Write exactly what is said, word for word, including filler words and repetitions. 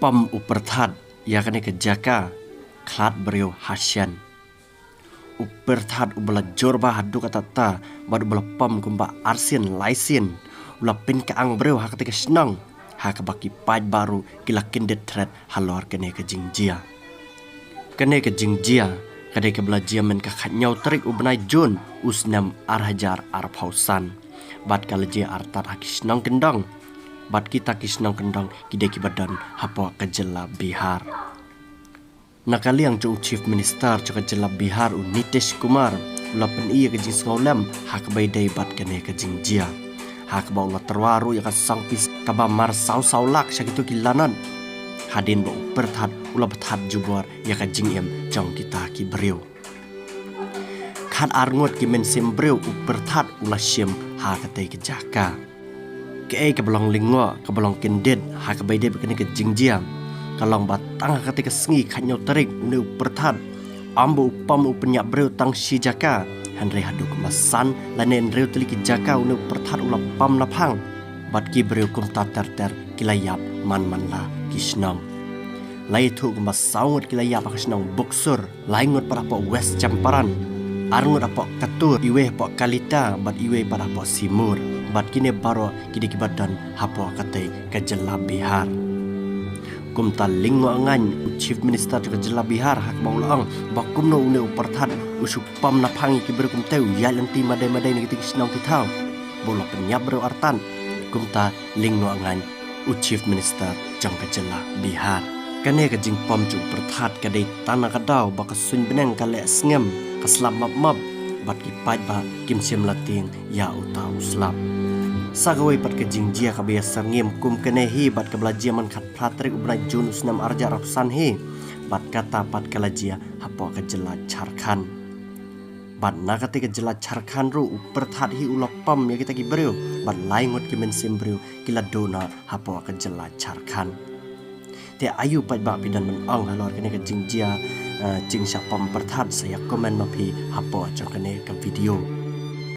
pom u Pyrthat ïa kane ka jaka khlad briew ha shen. U Pyrthat uba la jur bha haduh katta katta bad uba la pom kumba arsien laisien u la pynkyndit briew ha kata ka shnong, ha kaba ki paidbah ruh ki la kyndit thret halor kane ka jingjia. Kane ka jingjia ka dei kaba la jia mynta ka khathynñiew tarik u bnai Jun u snem ar hajar arphew san. Bad ka la jia artat ha ki shnong kyndong. Bad kita ki shnong kyndong ki dei kiba don hapoh ka jylla Bihar. Na ka liang jong u Chief Minister jong ka jylla Bihar u Nitish Kumar u la pyni ïa ka jingsngewlem ha kaba ïadei bad kane ka jingjia. Ha kaba u la tyrwa ruh ïa ka song pisa kaba mar saw saw lak sha kito ki lanot. Hadien ba u Pyrthat u la bthad jubor ïa ka jingim jong kita ki briew. Khat ar ngut ki mynsiem briew u Pyrthat u la shim ha katei ka jaka. Kaei kaba long lyngngoh kaba long kyndit ha kaba ïadei bad kane ka jingjia ka long ba tang ha katei ka sngi khathynñiew tarik une u Pyrthat ym ba u pom u pynïap briew tang shi jaka, hynrei haduh kumba san lane hynriew tylli ki jaka une u Pyrthat u la pom naphang. Bad ki briew kumta ter ter ki la ïap man man la ki shnong. La ïathuh kumba saw ngut ki la ïap ha ka shnong Buksur, lai ngut pat hapoh West Champaran, ar ngut hapoh Kattur, iwei hapoh Kalita bad iwei pat hapoh Sirmur. Bad kine baroh ki dei kiba don hapoh katei ka jylla Bihar. Kumta lyngngoh ngaiñ u Chief Minister jong ka jylla Bihar ha kaba u la ong ba kumno une u Pyrthat u shu pom naphang ïa ki briew kumta, u ïaid lynti madei madei na kitei ki shnong ki thaw, ba u la pynïap briew artat. Kumta lyngngoh ngaiñ u Chief Minister jong ka jylla Bihar. Kane ka jingpom jong u Pyrthat ka dei tang na ka daw ba ka suiñ bneng ka leh sngem, ka slap map map, bad ki paidbah kim shym la tieng ïa uta u slap. Sa kawei pat ka jingjia kaba ïa syrngiem kum kane hi bad kaba la jia man khatphra tarik u bnai Jun u snem ar hajar arphew san hi, bad kata pat ka la jia hapoh ka jylla Jharkhand. Bad na katei ka jylla Jharkhand ruh u Pyrthat hi u la pom ïa kita ki briew bad lai ngut ki mynsiem briew ki la duh noh hapoh ka jylla Jharkhand. Te aïu paidbah phi don ban ong halor kane ka jingjia, eh, jingshah pom Pyrthat? Sa ïa comment ma phi hapoh jong kane ka video.